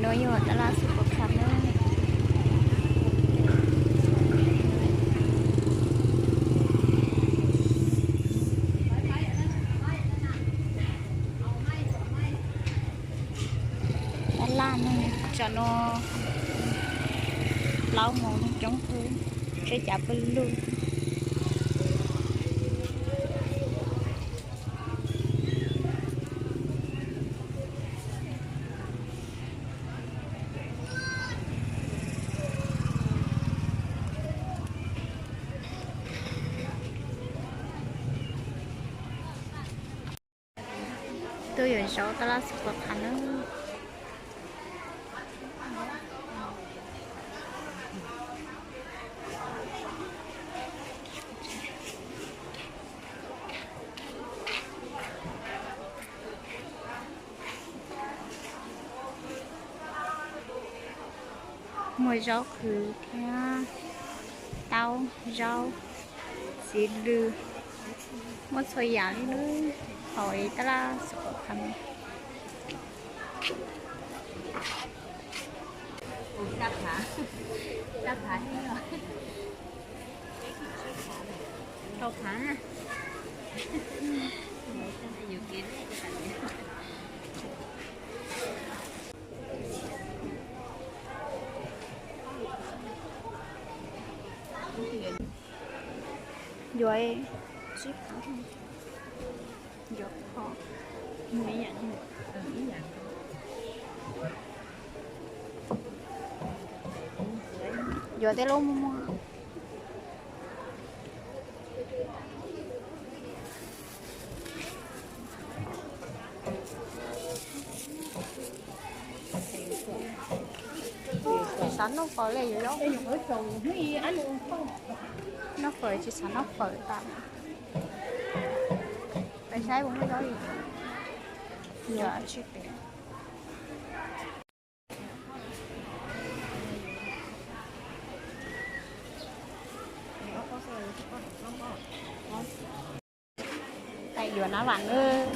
No yog tab laj xub pov kham na. Tab laj no, tsam no plaub moos no coob kawg, seb cas pawg lug. Twb yuav zaub tab laj xub pov kham na. Muaj zaub qhwv thiab taub zaub, txiv lws, muaj txhua yam li lub hauv tab laj xub pov kham. Yuav tsib phav, yuav pho, yuav tej lub muag muag. Tsis xav noj fawm li yuav zaub. Noj fawm tsis xav noj fawm tas. Peb saib puas muaj zaub li. Yuav tsis pem. Peb yuav nab vam nawb.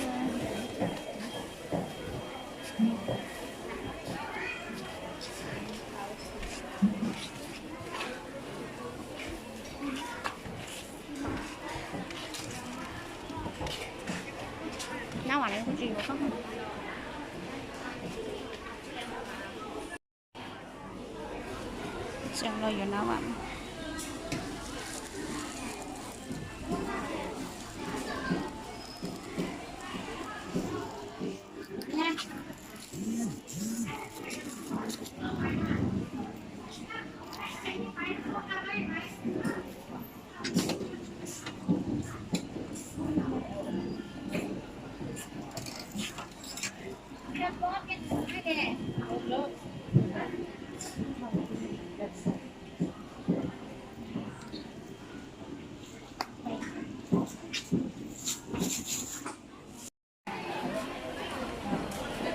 Nab vam no kuj tsis yuav koj. Tseem los yuav nab vam.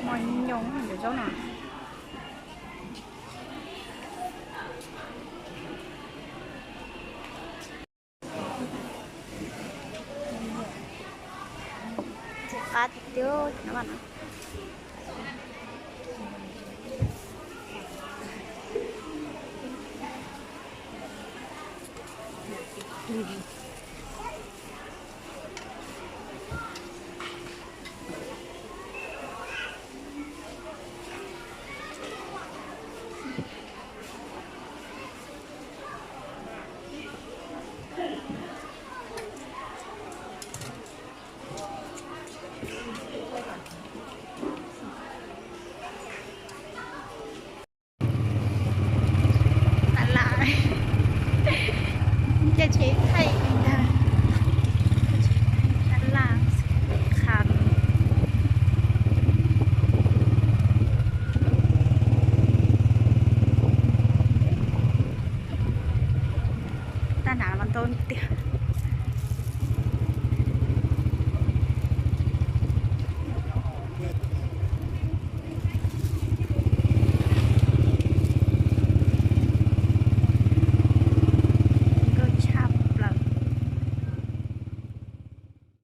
Mos nyoos zaub no. Qab tiag tiag nab vam no.